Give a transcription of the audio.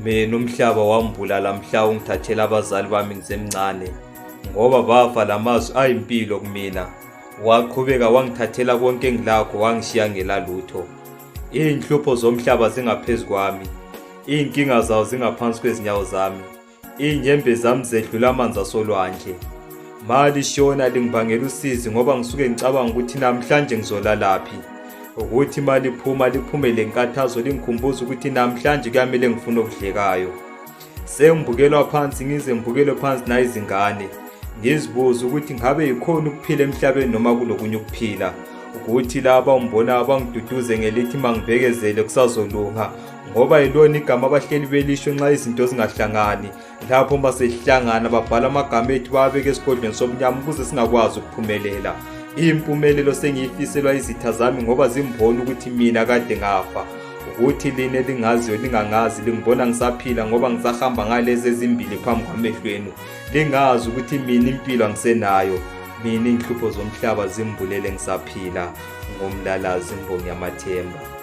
Mina umhlaba wambulala mhla ungithathela abazali bami ngisemncane ngoba bafa lamazwi ayimpilo kumina. Waqhubeka wangithathela konke engilakho wangishiya ngelalutho. Iy'nhlupho zomhlaba zingaphezu kwami, iy'nkinga zawo zingaphansi kwezinyawo zami. Iy'nyembezi zami zedlula amanzi asolwandle. Malishona lingibangela usizi ngoba ngisuke ngicabanga ukuthi namhlanje ngizolalaphi. Ukuthi maliphuma liphume le nkathazo lingikhumbuza ukuthi namhlanje kuyamele ngifune okudlekayo. Sengibukelwa phansi ngize ngibukelwe phansi nayizingane. Ngizibuza ukuthi ngabe yikhona ukuphila emhlabeni noma kulokunye ukuphila. Ukuthi laba ungibona bangiduduze ngelithi mangibekezele kusazolunga ngoba yilona igama abahleli belisho nxa izinto zingahlangani. Lapho uma sesihlangana babhala amagama ethu bawabeke esigodlweni somnyama ukuze singakwazi ukuphumelela. Impumelelo sengiyifiselwa izitha zami ngoba zimbona ukuthi mina kade ngafa. Ukuthi lina elingaziyo lingangazi lingibona ngisaphila ngoba ngisahamba ngalezi ezimbili phambi kwamehlo enu. Lingazi ukuthi mina impilo angisenayo. Mina inhlupho zomhlaba zimbulele ngisaphila. Ngomlalazi imbongi yamathemba.